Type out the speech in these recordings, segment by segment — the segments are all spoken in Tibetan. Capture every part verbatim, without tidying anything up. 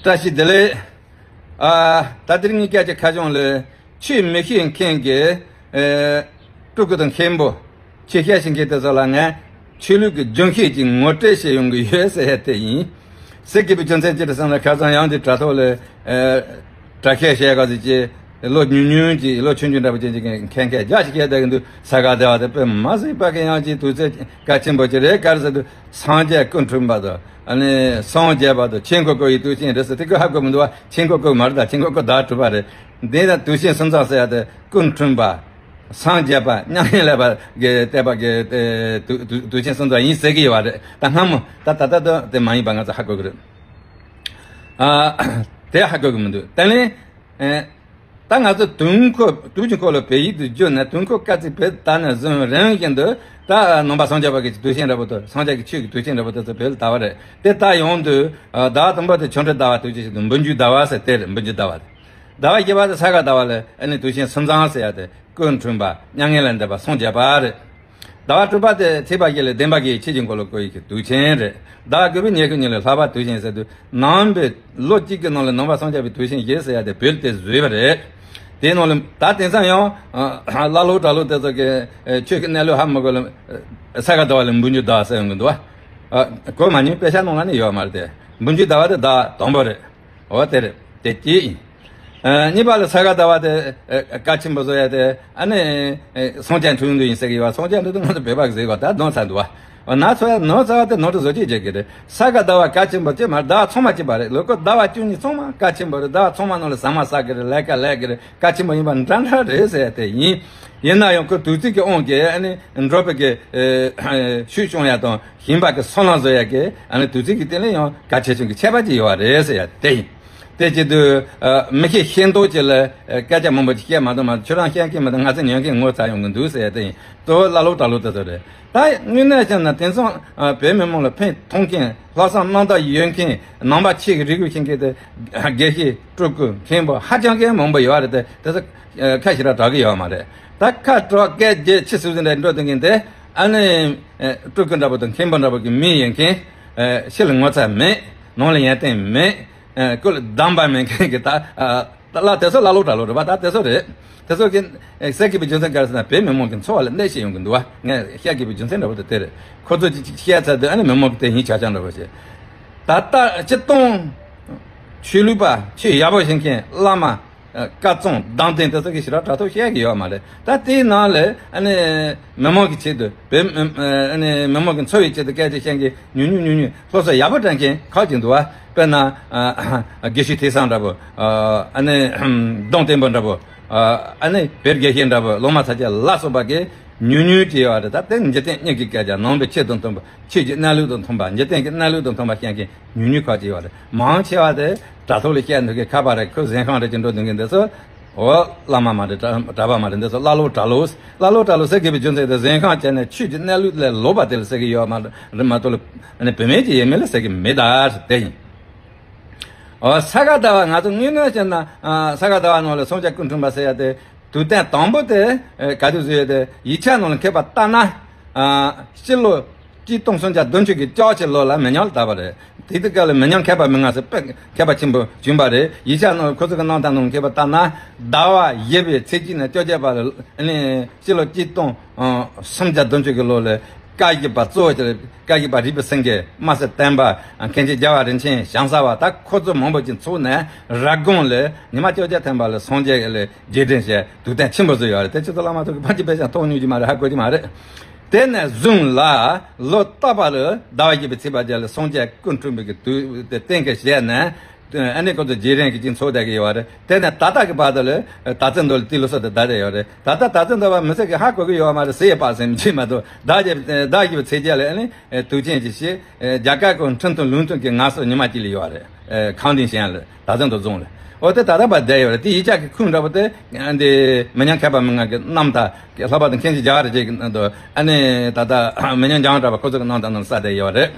བཀྲ་ཤིས་བདེ་ལེགས། ཨ། ད་དེ་རིང་ངའི་སྐད་ཆ་ཁ་བྱང་ལ། ཆོས་མི་ཤེས་མཁན་གྱི་ཨེ་སྤྲུལ་སྐུ་དང་མཁན་པོ། ཆོས་བཤད་ཤེས་མཁན་དེ་ཚོ་ལ་ངས་ཆོས་ལུགས་ཀྱི་རྒྱུན་ཤེས་ཀྱི་ངོ་སྤྲོད་བྱེད་ཡོང་གི་ཡོད་ཟེར་ཡ་དེ་ཡིན། ཟེར་གི་པའི་རྒྱུ་མཚན་ཅི་རེད་ཟེར་ན། ཁ་སང་ཡང་དེ་དྲ་ཐོག་ལ་ཨེ་གྲྭ་ཤག་བཤད་ག་ཟེར་གྱི། ལོ་ཉུང་ཉུང་གི་ལོ་ཆུང་ཆུང་འདྲ་པོ་ཅན་ཅིག་གིས་མཁན་མཁན་རྒྱ་ཞིག་བཤད་བསྡད་ཀྱི་འདུག། ས་ག་ཟླ་བ་དེ་དཔེ་མ་སྲིད་པ་གི་ཡང་ཅིག་དུས་ཚོད་གལ་ཆེན་པོ་ཅིག་རེད། ག་རེ་ཟེར་དུས་སངས་རྒྱས་སྐུ་འཁྲུངས་པ་དང་། ཨ་ནི་སངས་རྒྱས་པ་དང་ཆོས་འཁོར་བསྐོར་བའི་དུས་ཆེན་རེད་ཟེར། དེ་ཀོ་ཧ་གོ་མི་འདུག་བ། ཆོས་འཁོར་བསྐོར་མ་རེད། ད་ཆོས་འཁོར་བསྐོར་ཟླ་བ་དྲུག་པ་རེད། འདི་ན་དུས་ཆེན་སུམ་ཚན་ཟེར་ཡ་དེ་སྐུ་འཁྲུངས་པ། སངས་རྒྱས་པ། མྱ་ངན་ལས་པ་གི་བསྟན་པ་གི་ཨེ་དུས་དུས་དུས་ཆེན་སུམ་ཚན་ཡིན་ཟེར་གི་ཡོད་པ་རེད། ད་སྔ་མོ་ད་ད་ལྟ་དུ་དེ་མ་ཡིན་པ་ང་ཚོ་ཧ་གོ་གི་རེད། ཨ། དེ་ཧ་གོ་གི་མི་འདུག། དེ་ནས་ཨེ་ད་ང་ཚོ་དུས་འཁོར་དུས་ཀྱི་འཁོར་ལོ་བོད་ཡིག་ཏུ་བསྒྱུར་ནས། དུས་འཁོར་སྐར་རྩིས་བོད་ལྟར་ནས་བཟུང་རིམ་བཞིན་དུ། ད་ནང་པ་སངས་རྒྱས་པ་གི་དུས་ཆེན་འདྲ་པོ་དང་། སངས་རྒྱས་ཀྱི་ཆོས་ཀྱི་དུས་ཆེན་འདྲ་པོ་དེ་ཚོ་བོད་ལ་དར་བ་རེད། དེ་ལྟར་ཡོང་དུས་ཟླ་བ་དང་པོ་དེ་ཆོ་འཕྲུལ་ཟླ་བ། དུས་ཆེན་དུ་འབུམ་འགྱུར་ཟླ་བ་ཟེར་དེ་རེད། འབུམ་འགྱུར་ཟླ་བ་རེད། ཟླ་བ་བཞི་པ་དེ་ས་ག་ཟླ་བ་ལ་ཨ་ནི་དུས་ཆེན་སུམ་ཚན་ཟེར་ཡ་དེ། སྐུ་འཁྲུངས་པ། མྱ་ངན་ལས་འདས་པ། སངས་རྒྱས་པ་རེད། ཟླ་བ་དྲུག་པ་དེ་ཚེས་པ་བཞི་ལ་བདེན་པ་བརྒྱད་ཡིག་ཆོས་ཀྱི་འཁོར་ལོ་བསྐོར་ཡས་ཀྱི་དུས་ཆེན་རེད། ཟླ་བ་དགུ་པའི་ཉི་ཤུ་གཉིས་ལ་ལྷག་པ་དུས་ཆེན་ཟེར་དུས། ནང་པའི་ལོ་གཅིག་གི་ནང་ལ་ནང་པ་སངས་རྒྱས་པའི་དུས་ཆེན་བཞི་ཟེར་ཡ་དེ་བོད་དེ་བཟོས་པ་རེད། དེའི་ནང་ལ་ད་དེང་སང་ཡང་ཨ་ཀླ་ཀློ་གྲྭ་ལོག་དེ་ཚོ་གིས་ཨ་ཆོས་ཀྱི་གནས་ལུགས་ཧ་མ་གོ་ལ། ཨ་ས་ག་ཟླ་བ་ལ་འབུམ་འགྱུར་ཟླ་བ་ཟེར་ཡོང་གི་འདུག་བ། ཨ་གོ་མ་མྱོང་། དཔེ་ཆ་ནང་ལ་ནི་ཡོད་མ་རེད་དེ། འབུམ་འགྱུར་ཟླ་བ་དེ་ཟླ་བ་དང་པོ་རེད། འོ་དེ་རེད། དེ་གཅིག་ཡིན། ཨ་གཉིས་པ་ལ་ས་ག་ཟླ་བ་དེ་ཨ་གལ་ཆེན་པོ་བཟོ་ཡ་དེ། ཨ་ནི་ཨ་སངས་རྒྱས་འཁྲུངས་དུས་ཡིན་ཟེར་གི་ཡོད་པ། སངས་རྒྱས་འཁྲུངས་དུས་ང་ཚོ་བོད་པ་གི་ཟེར་གི་ཡོད་པ། ད་གདོན་ཚ་འདུག་བ། འོ་ན་ཚོ་ཡ་ནོར་ཚ་བ་དེ་ནོར་དུ་བཟོ་བྱེད་བྱེད་གི་རེད། ས་ག་ཟླ་བ་གལ་ཆེན་པོ་ཅི་མ་རེད། ཟླ་བ་ཚང་མ་གཅིག་པ་རེད། ལོ་ཀོ་ཟླ་བ་བཅུ་གཉིས་ཚང་མ་གལ་ཆེན་པོ་རེད། ཟླ་བ་ཚང་མ་ནང་ལ་ཟ་མ་ཟ་གི་རེད། ལས་ཀ་ལས་གི་རེད། གལ་ཆེན་པོ་ཡིན་པ་འདྲ་འདྲ་རེད་ཟེར་ཡ་དེ་ཡིན། ཡིན་ན་ཡང་ཁོ་དུས་ཚིགས་ཀྱི་དབང་གིས་ཨ་ནི་འགྲོ་བའི་གི་ཨ་ཤུགས་སྐྱོང་ཡ་དང་། ཞིང་པ་གི་སོལ་རླངས་བཟོ་ཡ་གི་ཨ་ནི་དུས་ཚིགས་ཀྱི་སྟེང་ལ་ཡང་གལ་ཆེ་ཆུང་གི་ཁྱད་པར་ཅིག་ཡོད་པ་རེད་ཟེར་ཡ་དེ་ཡིན། དེ་བྱེད་དུས་ཨ་མི་ཤེས་ཤེས་མདོག་ཅིག་ལ་ཨ་སྐད་ཆ་མང་པོ་ཅིག་བཤད་མ་གཏོང་མ། ཁྱོད་རང་བཤད་མཁན་མི་འདུག། ང་ཚོ་ཉན་མཁན་ངོ་ཚ་ཡོང་གི་འདུག་ཟེར་ཡ་དེ་ཡིན། གཙོ་བོ་ཀླ་ཀློ་གྲྭ་ལོག་དེ་ཚོ་རེད། ད་དངོས་གནས་བྱས་ན་དེང་སང་ཨ་བོད་མི་མང་ལ་ཕན་ཐོགས་མཁན། ལྷག་བསམ་རྣམ་དག་ཡོད་མཁན། ནང་པ་ཆོས་ཀྱི་རིག་པ་ཤེས་མཁན་དེ་དགེ་བཤེས། སྤྲུལ་སྐུ། མཁན་པོ་ཧ་ཅང་གི་མང་པོ་ཡོད་རེད་དེ། དེ་ཚོ་ཨ་ཁ་ཞེ་དྲག་གྲག་གི་ཡོད་མ་རེད། ད་ཁ་དྲག་སྐད་རྒྱས་ཆེ་སུ་ཟིན་འདྲ་འགྲོ་དུས་ཀྱིན་དེ། ཨ་ནི་ཨེ་སྤྲུལ་སྐུ་འདྲ་པོ་དང་མཁན་པོ་འདྲ་པོ་གི་མིང་ཡིན་མཁན། ཨེ་ཕྱི་ལ་ངོ་ཚ་མེད། ནང་ལ་ཡོན་ཏན་མེད། ཨེ་ཀུན་ལ་གདམས་པ་མེད་མཁན་གྱི་ད་ཨ་ད་ལ་དེ་ཚོ་ཀླ་ཀློ་གྲྭ་ལོག་རེད་པ། ད་དེ་ཚོ་རེད། དེ་ཚོ་གི་ཨེ་ཟེར་གི་པའི་རྒྱུ་མཚན་ག་རེ་ཟེར་ན། བོད་མི་མང་གི་འཚོ་བ་ལ་གནོད་བྱེད་ཡོང་གི་འདུག་བ། ངས་བཤད་གི་པའི་རྒྱུ་མཚན་འདྲ་པོ་དེ་དེ་རེད། ཁོ་ཚོ་ཅིག་ཅིག་བཤད་ཚར་དུས་ཨ་ནི་མི་མང་གི་དེ་ཡིན་ཆགས་ཆགས་འདྲ་པོ་བྱེད། ད་ལྟ་སྤྱིར་བཏང་ཆོས་ལུགས་པ། ཆོས་ཡག་པོ་ཤེས་མཁན་བླ་མ། ཨ་བཀའ་བཙུན་གདམས་ལྡན་དེ་ཚོ་གིས་ཞེ་དྲག་དྲ་ཐོག་བཤད་ཀྱི་ཡོད་མ་རེད། ད་དེའི་ནང་ལ་ཨ་ནི་མི་མང་གི་ཆེད་དུ། བོད་མི་ཨ་ནི་མི་མང་གི་འཚོ་བའི་ཆེད་དུ་སྐད་ཆ་བཤད་མཁན་ཉུང་ཉུང་ཉུང་ཉུང་། སློབ་གསོ་ཡག་པོ་སྤྲད་མཁན་ཁག་ཅིག་འདུག་བ། དཔེར་ན་ཨ་དགེ་བཤེས་ཐེག་བཟང་འདྲ་པོ། ཨ་ནི་ལྡོང་བརྟན་པོ་འདྲ་པོ། ཨ་ནི་བེར་དགེ་བཤེས་འདྲ་པོ། ལོ་མ་ཚ་ཅན་ལ་སོགས་པ་གིས་ཉུང་ཉུང་ཅིག་ཡོད་རེད། ད་དེ་འཇིག་རྟེན་སྙིང་གི་སྐད་ཆ། ནང་པའི་ཆོས་དང་མཐུན་པ། ཆོས་ཀྱི་གནས་ལུགས་དང་མཐུན་པ། འཇིག་རྟེན་གྱི་གནས་ལུགས་དང་མཐུན་པ་བཤད་མཁན་ཉུང་ཉུང་ཁག་ཅིག་ཡོད་རེད། མང་ཆེ་བ་དེ་དྲ་ཐོག་ལ་བཤད་འདུག་གི། ཁ་པར་རེད། ཁོ་གཟན་ཤམ་རེད་ཅེས་འགྲོ་འདུག་གི། འདི་ཚོ་འོ་བླ་མ་མ་རེད། གྲྭ་གྲྭ་པ་མ་རེད། འདི་ཚོ་ཀླ་ཀློ་གྲྭ་ལོག། ཀླ་ཀློ་གྲྭ་ལོག་ཟེར་གི་པའི་རྒྱུ་མཚན་དེ། གཟན་ཤམ་བྱས་ནས་ཆོས་ཀྱི་གནས་ལུགས་ལས་ལོག་པ་དེ་ལ་ཟེར་གི་ཡོད་མ་རེད་མ་གཏོགས་ལ། ཨ་ནི་བུད་མེད་ཀྱི་ཡས་མས་ལ་ཟེར་གི་མེད། ད་དེ་ཡིན། ཨོ་ས་ག་ཟླ་བ། ང་ཚོ་དངོས་གནས་བཤད་ན་ཨ་ས་ག་ཟླ་བ་ནང་ལ་སངས་རྒྱས་སྐུ་འཁྲུངས་པ་ཟེར་ཡ་དེ། དུས་སྟོན་དང་པོ་དེ་ཨ་ག་དུས་བཟོས་ཡོད་དེ། ཡིག་ཆ་ནང་ལ་མཁས་པ་ལྟར་ན། ཨ་སྤྱི་ལོ་གཅིག་སྟོང་སུམ་བརྒྱ་བདུན་ཅུ་གི་ལྕགས་ཀྱི་ལོ་ལ་མི་ཉག་ལ་དར་བ་རེད། དེ་དུས་སྐབས་ལ་མི་ཉག་མཁས་པ་མི་ལྔ་ཟེར་དཔེ་མཁས་པ་ཆེན་པོ་བྱུང་བ་རེད། ཡིག་ཆ་ནང་ཁོ་ཚོ་གི་གནང་སྟངས་ནང་མཁས་པ་ལྟར་ན། ཟླ་བ་བཞི་པའི་ཚེས་གཅིག་ནས་བཅོ་བརྒྱད་བར་ལ་ཨ་ནི་སྤྱི་ལོ་གཅིག་སྟོང་ཨ་སུམ་བརྒྱ་བདུན་ཅུ་གི་ལོ་ལ། བཀའ་བརྒྱུད་པ་གཙོ་བོ་ཅིག་བཀའ་བརྒྱུད་པ་རིག་པའི་སེང་གེ། སྨྲ་སེང་བསྟན་པ། མཁན་ཆེན་རྒྱལ་བ་རིན་ཆེན། ཞང་ས་པ། ད་ཁོ་ཚོ་མང་པོ་ཅིག་ཚོགས་ནས་ར་དགོན་ལ་ཉི་མ་བཅོ་བརྒྱད་ཐམ་པ་ལ་སངས་རྒྱས་ལ་རྗེས་དྲན་བྱས་དུས་སྟོན་ཆེན་པོ་བཟོས་ཡོད་རེད། དེ་ཆུ་ཚོད་བླ་མ་ཐུག་གི་ཕན་གྱི་དཔེ་ཆ་མཐོང་མྱོང་གི་མ་རེད། ཧ་གོ་གི་མ་རེད། དེ་ནས་བཟུང་ལ་ལོ་རྟག་པར་ཟླ་བ་བཞི་པའི་ཚེས་པ་བརྒྱད་ལ་སངས་རྒྱས་སྐུ་འཁྲུངས་པའི་གི་དུས་དེ་གཏན་འཁེལ་བྱས་ནས། ཨ་ནི་ཁོ་ཚོ་རྗེས་དྲན་གྱི་ཅིག་འཚོགས་བསྡད་ཀྱི་ཡོད་རེད། དེ་ནས་ད་ལྟ་གི་བར་དུ་ལ་དར་ཚོན་མདོ་ལ་དེ་ལོ་སོ་དེ་བསྡད་བསྡད་ཡོད་རེད། ད་ལྟ་དར་ཚོན་མདོ་བ་མི་ཚེ་གི་ཧ་གོ་གི་ཡོད་མ་རེད། ཟེར་ཡས་པ་སེམས་ཅིག་མ་གཏོགས། ཟླ་བཞི་ཟླ་བཞི་པའི་ཚེས་བརྒྱད་ལ་ཨ་ནི་དུས་ཆེན་ཅིག་བྱས། རྒྱ་གར་གྱི་ཁྲིམས་དང་ལུགས་མཐུན་གྱི་ངལ་གསོ་ཉི་མ་གཅིག་ལ་ཡོད་རེད། ཁང་ལྡིང་ཞན་ལ་དར་ཚོན་མདོ་རྫོང་ལ། འོ་དེ་ད་ལྟ་བར་བསྡད་ཡོད་རེད། དེ་ཡིག་ཆ་གི་ཁུངས་འདྲ་པོ་དེ་འདི་མི་ཉག་མཁས་པ་མི་ལྔ་གི་རྣམ་ཐར་གྱི་ལྷག་པར་དུ་མཁན་ཆེན་རྒྱལ་བ་རིན་ཆེན་གྱི་ནང་དུ། ཨ་ནི་ད་ལྟ་མི་ཉག་འཇང་གྲགས་པ་ཁོ་ཚོ་གི་རྣམ་ཐར་ནང་ལ་གསལ་བསྡད་ཡོད་རེད།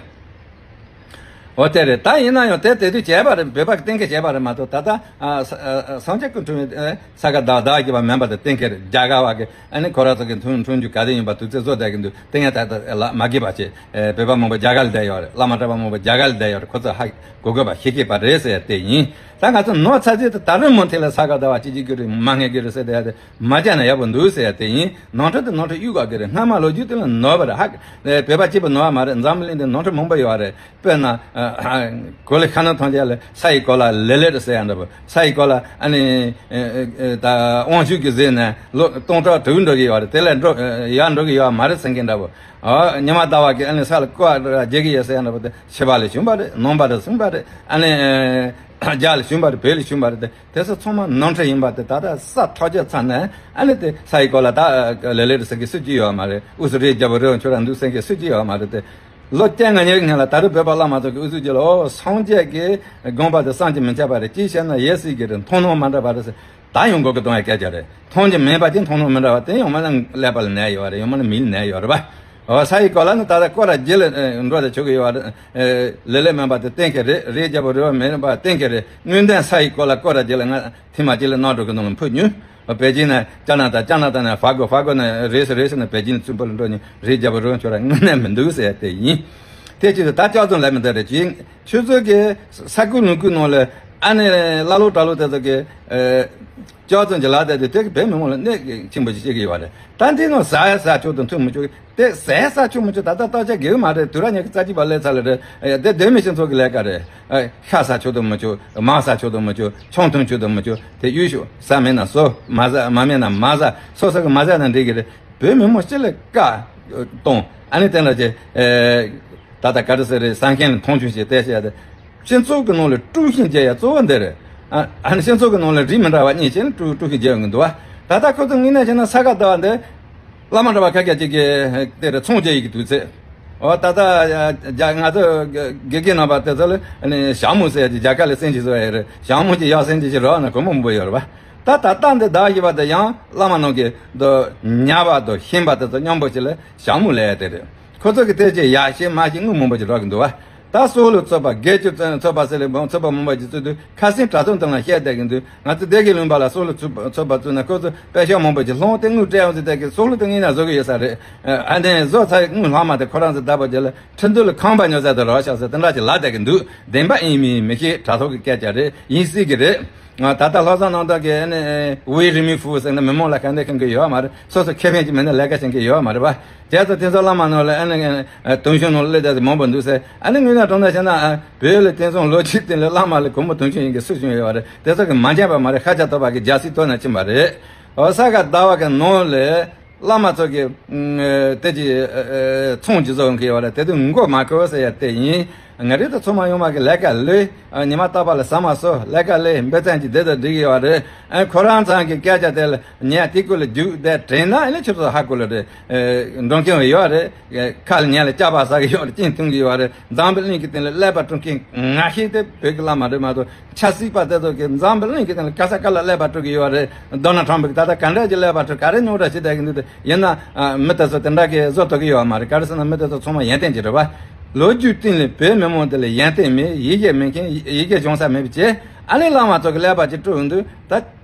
འོ་དེ་རེད། ད་ཡིན་ན་ཡང་དེ་དེ་དུས་བྱས་པ་རེད། བོད་པ་གི་གཏན་འཁེལ་བྱས་པ་རེད་མ་གཏོགས། ད་ལྟ་ཨ་ས་ཨ་ཨ་སངས་རྒྱས་ཀྱི་འཁྲུངས་ཨ་ས་ག་ཟླ་བ་ཟླ་བ་བརྒྱད་པ་མིན་པ་དེ་གཏན་འཁེལ་རེད། རྒྱ་གར་བ་གི་ཨ་ནི་ཁོ་རང་ཚོ་གི་འཁྲུངས་འཁྲུངས་རྒྱུ་ག་དུས་ཡིན་པ་དུས་ཚོད་བཟོ་བསྡད་ཀྱི་འདུག་དེ་ཡང་ད་ལྟ་ལ་མ་གི་བ་བྱས། ཨེ་བོད་པ་མང་པོ་རྒྱ་གར་ལ་བསྡད་ཡོད་རེད། བླ་མ་གྲྭ་པ་མང་པོ་རྒྱ་གར་ལ་བསྡད་ཡོད་རེད། ཁོ་ཚོ་ཧ་གོ་དགོས་པ་ཤེས་ཀྱི་པ་རེད་ཟེར་ཡ་དེ་ཡིན། ད་ང་ཚོ་ནོར་ཚ་ཚིག་ཏུ་ད་རུང་མུ་མཐུད་ལ་ས་ག་ཟླ་བ་གཅིག་གཅིག་གི་རེད། མ་ངེས་ཀྱི་རེད་ཟེར་བསྡད་ཡ་དེ་མ་བྱས་ན་ཡག་པོ་འདུག་ཟེར་ཡ་དེ་ཡིན། ནོར་འཁྲུལ་དེ་ནོར་འཁྲུལ་གཡུག་དགོས་ཀྱི་རེད། སྔ་མ་ལོ་རྒྱུས་དེ་ལ་ནོར་བ་རེད། ཧ་གི་བོད་པ་གཅིག་པུ་ནོར་བ་མ་རེད། འཛམ་བུ་གླིང་འདི་ནོར་འཁྲུལ་མང་པོ་ཡོད་རེད། དཔེར་ན་ཨ་ཨ་གོ་ལའི་ཁ་ནང་ཐོན་རྒྱ་ལ་ས་ཡི་གོ་ལ་ལེ་ལེ་རེད་ཟེར་ཡ་འདྲ་པོ། ས་ཡི་གོ་ལ་ཨ་ནི་ཨ་ཨ་ད་དབང་ཕྱུག་གི་ཟེར་ནས་ལོ་སྟོང་ཕྲག་དྲུག་འགྲོ་གི་ཡོད་རེད། དེ་ལས་འགྲོ་ཡར་འགྲོ་གི་ཡོད་མ་རེད་ཟེར་མཁན་འདྲ་པོ། ཨ་ཉི་མ་ཟླ་བ་གི་ཨ་ནི་ས་ལ་བཀོད་རྒྱག་གི་ཡོད་ཟེར་ཡ་འདྲ་པོ། དེ་ཕྱི་པ་ལས་བྱུང་བ་རེད། ནང་པ་ལས་བྱུང་བ་རེད། ཨ་ནི་ཨ་རྒྱ་ལས་བྱུང་བ་རེད། བོད་ལས་བྱུང་བ་རེད། དེ་དེ་ཚོ་ཚང་མ་ནོར་འཁྲུལ་ཡིན་པ་དེ་ད་ལྟ་ས་ཐོ་ཅེ་ཚ་ནས་ཨ་ནི་དེ་ས་ཡི་གོ་ལ་ད་ལེ་ལེ་རེད་ཟེར་གི་སུ་གཅིག་ཡོད་མ་རེད། ཨུ་སུ་རེ་རྒྱ་བོ་རེ་བ་ཁྱོད་རང་འདུག་ཟེར་གི་སུ་གཅིག་ཡོད་མ་རེད། དེ་ལོ་བཅོ་ལྔ་ཉེར་སྔོན་ལ་ད་རུང་བོད་པ་བླ་མ་ཚོ་གི་ཨུ་ཚུགས་ཀྱི་ལོ། སངས་རྒྱས་ཀྱི་དགོངས་པ་དེ་བསམ་གྱིས་མི་ཁྱབ་པ་རེད། ཅིའི་ཕྱིར་ན་ཡེ་སྲིད་ཀྱི་རེད། མཐོང་སྣང་མ་འདྲ་བ་རེད་ཟེར། ད་ཡང་མགོ་གི་གཏོང་ཡ་སྐད་ཆ་རེད། མཐོང་རྒྱུ་མེད་པ་དེ་མཐོང་སྣང་མི་འདྲ་བ་དེ་ཡང་མིན་ན་ཀླད་པ་ལ་ནད་ཡོད་རེད། ཡང་མིན་ན་མིག་ལ་ནད་ཡོད་རེད་པ། འོ་ས་ཡི་གོ་ལ་ནི་ད་ལྟ་སྐོར་ར་རྒྱུ་ལ་ཨེ་འགྲོ་དེ་ཆོག་གི་ཡོད་རེད། ཨེ་ལེ་ལེ་མིན་པ་དེ་གཏན་འཁེལ་རེད། རེ་རྒྱ་བོ་རེ་བ་མིན་པ་གཏན་འཁེལ་རེད། དངོས་བདེན་ས་ཡི་གོ་ལ་སྐོར་ར་རྒྱུ་ལ་ང་ཐེངས་མ་གཅིག་ལ་ནང་འགྲོ་གི་ནང་ལ་འཕུར་མྱོང་། པེ་ཅིན་ནས་ཅ་ན་ཏ། ཅ་ན་ཏ་ནས་ཧྥ་གོ། ཧྥ་གོ་ནས་རེས་སུ་རེས་སུ་ནས་པེ་ཅིན་ཚུན་པོ་ལ་འགྲོ་མྱོང་། རེ་རྒྱ་བོ་རེ་བ་ཁྱོད་རང་དངོས་གནས་མི་འདུག་ཟེར་ཡ་དེ་ཡིན། དེ་ཅི་ད་ལྕགས་རྫོང་ལ་མི་འདུག་རེད་ཅིང་། ཆུ་ཚོད་ཀྱི་ས་ཁུལ་ལུང་ཁུལ་ནང་ལ་ཨ་ནི་ཀླ་ཀློ་གྲྭ་ལོ་དེ་ཚོ་གི་ཨེ་ལྕགས་རྫོང་གི་ལ་དེ་དེ་དེ་གི་བོད་མི་མང་ལ་གནོད་ཆེན་པོ་ཞིག་བྱེད་ཀྱི་ཡོད་རེད། ད་འདི་ནང་ཟ་ཡ་ཟ་ཆོག་དང་འཐུང་མི་ཆོག་གི། དེ་ཟས་ཟ་ཆོག་མི་ཆོག་ད་ལྟ་བརྟག་དཔྱད་དགོས་མ་རེད། དུས་རབས་ཉི་ཤུ་རྩ་གཅིག་པ་སླེབས་ཚར་ལ་རེད། ཨེ་དེ་བོད་མི་སྤྱི་ཚོགས་ཀྱི་ལས་ཀ་རེད། ཨེ་ཤ་ཟ་ཆོག་དང་མི་ཆོག་མར་ཟ་ཆོག་དང་མི་ཆོག་ཆང་འཐུང་ཆོག་དང་མི་ཆོག་དེ་གཡུག་ཤོག་ཟ་མེད་ན་ཟོ། མ་ཟ་མ་མེད་ན་མ་ཟ། སོ་སོ་གི་མ་ཟ་ན་འགྲིག་གི་རེད། བོད་མི་མང་སྤྱི་ལ་བཀའ་གཏོང་། ཨ་ནི་དེ་འདྲ་བྱས། ཨེ་ད་ལྟ་ག་རེ་ཟེར་རེད། ས་མཁན་ལ་མཐོང་ཆུང་བྱས་བལྟས་བྱས་ཏེ། སྤྱི་ཚོགས་ཀྱི་ནང་ལ་དཀྲུག་ཤིང་རྒྱག་ཡ་གཙོ་བོ་འདི་རེད། ཨ་ཨ་ནི་སྤྱི་ཚོགས་ཀྱི་ནང་ལ་རིགས་མི་འདྲ་བ་གཉིས་བྱས་ནས་དཀྲུག་དཀྲུག་ཤིང་རྒྱག་ཡོང་གི་འདུག་བ། ད་ལྟ་ཁོ་ཚོ་དངོས་གནས་བྱས་ན་ས་ག་ཟླ་བ་འདི་བླ་མ་གྲྭ་པ་ཁ་ཁ་ཅིག་གིས་དེ་རུ་ཚོང་རྒྱག་ཡི་གི་དུས་ཚོད། འོ་ད་ལྟ་རྒྱ་ང་ཚོ་དགེ་རྒན་རྣམ་པ་དེ་ཚོ་ལ་ནི་ཞྭ་མོ་ཟེར་ཡ་ཅིག་རྒྱ་གར་ལ་སེམས་ཅིག་བཟོ་ཡ་རེད། ཞྭ་མོ་ཅིག་གཡར་སེམས་ཅིག་ཅིག་རོགས་ན་གོ་མོ་མོ་ཡོད་རེད་བ། ད་ད་ལྟ་འདི་ཟླ་བ་བཞི་པ་དེ་ཡང་བླ་མ་རྣམས་ཀྱི་དོ་ཉ་པ་དང་ཤན་པ་དེ་ཚོ་མཉམ་པོ་ཅིག་ལ་ཞྭ་མོ་ལས་ཡ་དེ་རེད། ཁོ་ཚོ་གི་ཐད་ཀྱི་ཡ་ཤེས་མ་ཤེས་དངུལ་མང་པོ་ཅིག་རག་གི་འདུག་བ། ད་སྲོག་ལུས་ཚོགས་པ་སྒེར་གྱི་ཚོགས་པ་ཟེར་ལས་མང་ཚོགས་པ་མང་པོ་ཅིག་བཙུགས་དུས་ཁ་སེང་དྲ་ཐོག་སྟེང་ལ་བཤད་བསྡད་ཀྱི་འདུག་ང་ཚོ་སྡེ་དགེ་ལུང་པ་ལ་སྲོག་ལུས་ཚོགས་པ་བཙུགས་ན་ཁོ་ཚོ་པད་ཤག་མང་པོ་ཅིག་སློང་སྟེ་དངུལ་སྤྲད་ཡོང་ཟེར་བསྡད་ཀྱི། སྲོག་ལུས་དེ་ངས་ན་བཟོ་གི་ཡོད་ས་རེད། ཨ་ནི་བཟོ་ཚར་དངུལ་ལྷག་མ་དེ་ཁོ་རང་ཚོ་བདག་པོ་བྱས་ལ་ཁྲིན་ཏུའུ་ལ་ཁང་པ་ཉོ་ས་དེ་རོགས་ཤག་ཟེར་དེ་འདྲ་ཅིག་ལབ་བསྡད་ཀྱི་འདུག་བདེན་པ་ཡིན་མིན་མི་ཤེས། དྲ་ཐོག་གི་སྐད་ཆ་རེད། ཡིན་སྲིད་ཀྱི་རེད། ད་ལྟ་ལྷོ་བཟའ་གནམ་བདག་གིས་ཨ་ནི་ཝེ་རི་མི་ཧྥུ་ཟེར་ན་མི་མང་ལ་ག་འདྲ་མཁྱེན་གྱི་ཡོད་མ་རེད། སོ་སོ་ཁེ་ཕན་གྱི་མི་སྣ་ལས་ཀ་བྱེད་མཁན་ཡོད་མ་རེད་པ། དེ་ཚོ་དེ་ཚོ་བླ་མ་ནང་ལ་ཨ་ནི་དུང་ཞུ་ནང་ལ་སླེབས་བསྡད་དེ་མང་པོ་འདུག་ཟེར། ཨ་ནི་དངོས་གནས་དྲང་གནས་བཤད་ན་ཨ་བོད་ལ་དེང་སང་ལོ་རྒྱུས་སྟེང་ལ་བླ་མ་ལ་གོང་མ་དུང་ཞུ་ཡིན་གྱི་སུ་བྱུང་ཡོད་པ་རེད། དེ་ཚོ་གི་མ་འཇོན་པ་མ་རེད། ཤ་ཆ་ཐོབ་པ་གི་རྒྱལ་སྲིད་ཐོབ་ན་ཕྱིན་པ་རེད། འོ་ས་ག་ཟླ་བ་གི་ནང་ལ་བླ་མ་ཚོ་གི་ཨ་དེ་ཅི་ཨ་ཨ་ཚོང་ཅིག་བཟོ་ཡོང་གི་ཡོད་པ་རེད། དེ་དུས་མགོ་མ་འཁོར་ཟེར་ཡ་དེ་ཡིན། ང་རེ་ད་ཚང་མ་ཡོང་མ་གི་ལས་ཀ་ལས། ཨ་ཉི་མ་རྟག་པ་ལ་ཟ་མ་ཟོ། ལས་ཀ་ལས། འབད་བརྩོན་གྱིས་བསྡད་ད་འགྲིག་གི་ཡོད་རེད། ཨ་ཁོ་རང་ཚང་གི་སྐད་ཆ་དེ་ལ་ཉན་དེ་ཀུ་ལ་རྒྱུགས་བསྡད་དྲན་ན་ཨ་ནི་ཁྱོད་ཚོ་ཧ་གོ་ལ་རེད། ཨེ་འགྲོ་མཁན་ཡོད་རེད། ཁ་ལ་ཉན་ལ་སྐྱག་པ་ཟ་གི་ཡོད་རེད། གཅིན་འཐུང་གི་ཡོད་རེད། འཛམ་བུ་གླིང་གི་སྟེང་ལ་ཀླད་པ་དཀྲུག་མཁན་ང་ཤེས་ཏེ་བོད་ཀྱི་བླ་མ་རེད་མ་གཏོགས། ཆབ་སྲིད་པ་དེ་ཚོ་གིས་འཛམ་བུ་གླིང་གི་སྟེང་ལ་ག་ས་ག་ལ་ཀླད་པ་དཀྲུག་གི་ཡོད་རེད། ཌོ་ནལ་ཊམ་པ་གིས་ད་ལྟ་ག་འདྲ་གྱི་ཀླད་པ་དཀྲུག་ག་རེ་རྙོག་དྲ་བྱེད་བསྡད་ཀྱི་འདུག་དེ་ཡིན་ན་ཨ་མི་དེ་ཚོ་དེ་འདྲ་གི་བཟོ་ཐུབ་ཀྱི་ཡོད་མ་རེད། ག་རེ་ཟེར་ན་མི་དེ་ཚོ་ཚང་མ་ཡོན་ཏན་ཅན་རེད་པ། ལོ་རྒྱུས་སྟེང་ལ་བོད་མི་མང་དེ་ལ་ཡོན་ཏན་མེད། ཡི་གེ་མེད་མཁན། ཡི་གེ་སྦྱོང་ས་མེད་པ་བྱས། ཨ་ནི་བླ་མ་ཚོ་གི་ཀླད་པ་ཅིག་དཀྲུག་འདུག་ད་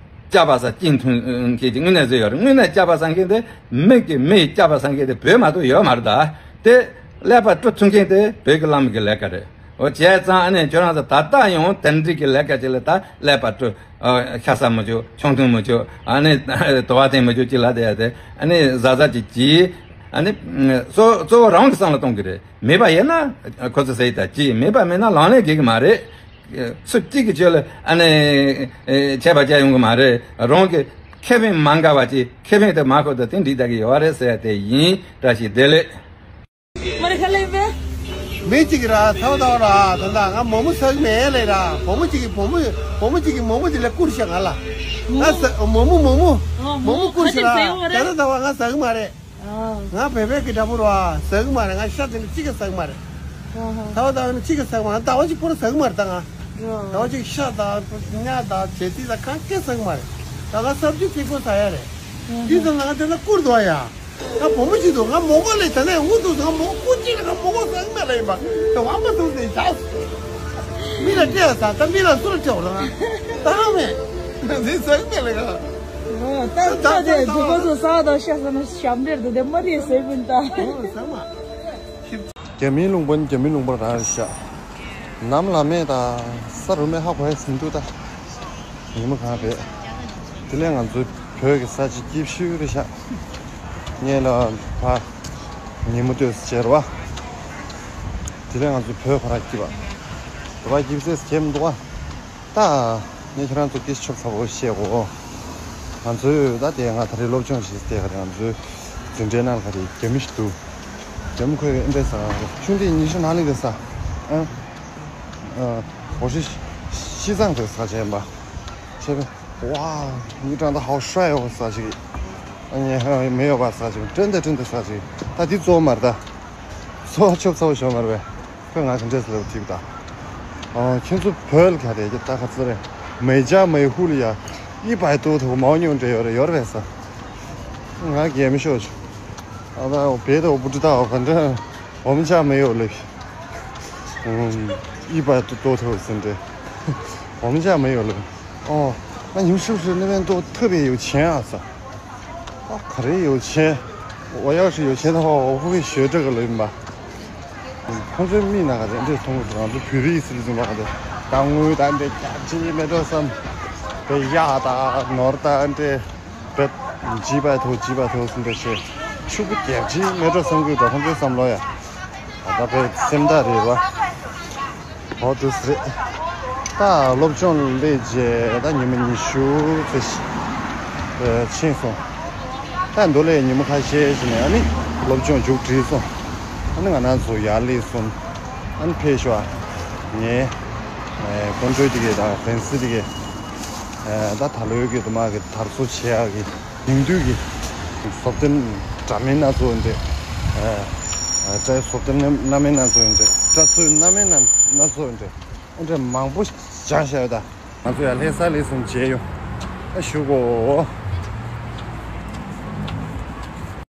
སྐྱག་པ་ཟ་གཅིན་འཐུང་མཁན་དེ་དངོས་གནས་བཟོས་ཡོད་རེད། དངོས་གནས་སྐྱག་པ་ཟ་མཁན་དེ་མི་གི་མི་ཡི་སྐྱག་པ་ཟ་མཁན་དེ་བོད་མ་གཏོགས་ཡོད་མ་རེད་ད། དེ་ཀླད་པ་དཀྲུག་ཐུབ་མཁན་དེ་བོད་ཀྱི་བླ་མ་གི་ལས་ཀ་རེད། འོ་བྱས་ཙང་ཨ་ནི་ཁྱོད་རང་ཚོ་ད་ལྟ་ཡང་དེ་འདྲ་གི་ལས་ཀ་ཅིག་ལ་ད་ཀླད་པ་དཀྲུག་ཨ་ཤ་ཟ་མི་ཆོག་ཆང་འཐུང་མི་ཆོག་ཨ་ནི་དུ་བ་འཐེན་མི་ཆོག་ཅིག་ལབ་བསྡད་ཡ་དེ་ཨ་ནི་གཟབ་གཟབ་ཅིག་གྱིས། ཨ་ནི་གཙོ་གཙོ་བོ་རང་གི་བསམ་བློ་གཏོང་གི་རེད། མེད་པ་ཡིན་ན་ཁོ་ཚོ་ཟེར་ཡི་ད་ཅི། མེད་པ་མེད་ན་ལག་ལེན་དགོས་གི་མ་རེད། སུ་གཅིག་གིས་ཁྱོད་ལ་ཨ་ནི་ཨེ་ཆད་པ་བཅད་ཡོང་གི་མ་རེད། རང་གི་ཁེ་ཕན་མ་འགལ་བ་ཅིག་ཁེ་ཕན་དེ་མ་ཁོ་ད་དེ་འགྲིག་བསྡད་གི་ཡོད་རེད་ཟེར་ཡ་དེ་ཡིན། བཀྲ་ཤིས་བདེ་ལེགས། མ་རེད་ཁ་ལེ་བེ། མི་གཅིག་གིས་ར་ཚ་བ་ཚ་བ་ར་ད་ད་ང་མོག་མོག་ཟ་གི་མེད་ལེ་ར། བུ་མོ་གཅིག་གིས་བུ་མོ་བུ་མོ་གཅིག་གིས་མོག་མོག་དེ་ལ་བསྐུར་ཤག་ང་ལ། ང་ཟ་མོག་མོག་མོག་མོག་མོག་མོག་མོག་བསྐུར་ཤག་ར། ད་ད་ད་བ་ང་ཟ་གི་མ་རེད། ང་བོད་པའི་གི་འདྲ་པོ་ར་ཟ་གི་མ་རེད། ང་ཤ་དེ་ནི་གཅིག་ཀྱང་ཟ་གི་མ་རེད། ཚ་བ་ཚ་བ་ནི་གཅིག་ཀྱང་ཟ་གི་མ་རེད། ཟླ་བ་གཅིག་པོ་ར་ཟ་གི་མ་རེད་ད་ང་། ཟླ་བ་གཅིག་ཤ་དང་ཉ་དང་བྱེ་ཚིག་དང་གང་གས་ཟ་གི་མ་རེད། ད་ང་སབ་ཇི་ཐིག་པོ་ཟ་ཡ་རེད། འདི་ཚོ་ང་དེ་ན་བསྐུར་འདུག་ཡ། ང་བུ་མོ་ཅིག་འདུག་ང་མོག་མོག་ལས་ད་ནས་འུ་འདུག་ང་མོག་མོག་ཁུ་གཅིག་ལ་ང་མོག་མོག་ཟ་གི་མེད་ལ་ཡིན་པ། དེ་བ་མ་ཐུག་ནས་བཞག་མི་ལ་སྤྲད་ས་ད་མི་ལ་སུ་ལ་སྤྲད་པ་རང་ད་རང་མེད། ཟིན་ཟག་མེད་ལ་ག་ད་ད་དེ་དུ་བ་སོ་ས་དང་ཤ་ས་ན་ཞབས་འདྲེར་དུ་དེ་མ་རེད་ཟེར་བུན་ད། ཟག་མ། རྒྱ་མིའི་ལུང་པ་ནི་རྒྱ་མིའི་ལུང་པ་རང་རེད་ཤག་ནམ་ལ་མེད་ད་ས་རུ་མེད་ཧ་གོ་ཡ་ཟིན་འདུག་ད། ཉི་མ་གང་རེད། དེ་ལས་ང་ཚོའི་བོད་ཀྱི་ས་ཆ་སྐྱིད་ཤོས་རེད་ཤག་ངས་ལ་ཕ་ཉི་མ་ལྟོས་སུ་བྱེར་བ། དེ་ལས་ང་ཚོའི་བོད་ཁོ་ར་སྐྱིད་པ། བོད་པ་སྐྱིད་ཚེས་སྐྱེམ་འདུག་བ། ད། ངས་ཁྱེད་རང་ཚོ་སྐད་ཆ་ཆོབ་ཚ་པོ་བཤད་གོ། ང་ཚོས་ད་དེ་ང་ད་རེས་སློབ་སྦྱོང་བྱེད་དེ་ག་རེ་ང་ཚོའི་འཛིན་གྲྭའི་ནང་ག་རེ་རྒྱ་མི་ཞིག་འདུག་རྒྱ་མི་ཁོས་ཨེ་འདྲས་ཟ་ཆུང་དེ་ཉི་ཤུ་ནང་ལེགས་རེད་ཟ། ཨ། ཨ། འོ་ཤི་ཤི་ཙང་རེད་ཟ་བྱས་པ། བྱས་པས། ཝ། ངའི་ཀྲང་ད་ཧའོ་ཧྲ་ཡོད་ཟ་ཅིག་ཨ་ནི་མེ་ཡོད་པ་ཟ་ཅིག་ཀྲན་ཏེ་ཀྲན་ཏེ་ཟ་ཅིག་ད་འདི་གཙོ་བོ་མ་རེད་ད། གཙོ་བོ་ཆོབ་ཚ་པོ་ཞོ་མ་རེད་པས། ཁོས་ང་ག་འདྲས་ལབ་དྲིས་པ་དང་། ཁྱེད་ཚོ་བོད་ལ་ག་རེ་ད་ག་ཚོད་རེད། 美加美户里呀，一百多头牦牛འདྲ་ཡོད་རེད་ཡོད་རེད་ས། ང་རྒན་མི་ཤོག་ཆུ། ཨ་ད་别的我不知道，反正我们家没有了。嗯，一百多头是的，我们家没有了。哦，那你们是不是那边都特别有钱啊？是？ ཨ། ག་རེ་有钱།我要是有钱的话，我不会学这个了吧。ཁོང་ཚོའི་མི་ན་ག་རེ་འདྲས་མཐོང་གི་འདུག་ང་ཚོ་བོད་རིགས་སྲིད་འཛིན་པ་ག་རེ་ད་དངུལ་ད་འདྲས་རྒྱག་ཅི་མེད་འགྲོ་བསམ། དེ་གཡག་ད་ནོར་ད་འདྲས་བེད་ཇི་པའི་ཐོག་ཇི་པའི་ཐོག་སྲིད་འདྲས་བྱས་ཕྱུག་པོ་རྒྱག་ཅི་མེད་འགྲོ་བསམ་གི་འདུག་ཁོང་ཚོའི་བསམ་བློ་ཡ། ད་ལྟ་བོད་སེམས་ཐག་རེད་བ། ཧོ་དུ་སི་རེད། ད་སློབ་སྦྱོང་སླེབས་རྗེས་ད་ཉི་མ་ཉི་ཤུ་ཙམ་ཞིག་ཕྱིན་སོང་། ད་མདོ་ལས་ཉི་མ་ཁ་ཤས་ཤིག་ནས་ཨ་ནི་སློབ་སྦྱོང་མཇུག་སྒྲིལ་སོང་། ཨ་ནི་ང་རང་ཚོ་ཡར་སླེབས་སོང་། ཨ་ནི་ཕེབས་ཤོག་ཨ་ངའི་ཀོན་ཀྲོལ་དེ་གས་དང་ཧྥན་སི་དེ་གས། ད་ད་ལོའི་གི་དུ་མ་གི་དར་སྲོལ་བྱེད་ཡག་གི་ཉིང་བསྡུས་ཀྱི་བཟོ་ལྟ་འདྲ་མིན་སྣ་ཚོགས་འདྲ། སྐྲའི་བཟོ་ལྟ་སྣ་མིན་སྣ་ཚོགས་འདྲ། སྐྲ་ཚོས་སྣ་མིན་སྣ་ཚོགས་འདྲ། འདྲ་མང་པོ་སྦྱངས་བཞག་ཡོད་ད། ང་ཚོ་ཡང་ལྷ་ས་སླེབས་སོང་མཇལ་ཡོང་། ཨ་ཞུ་གོ།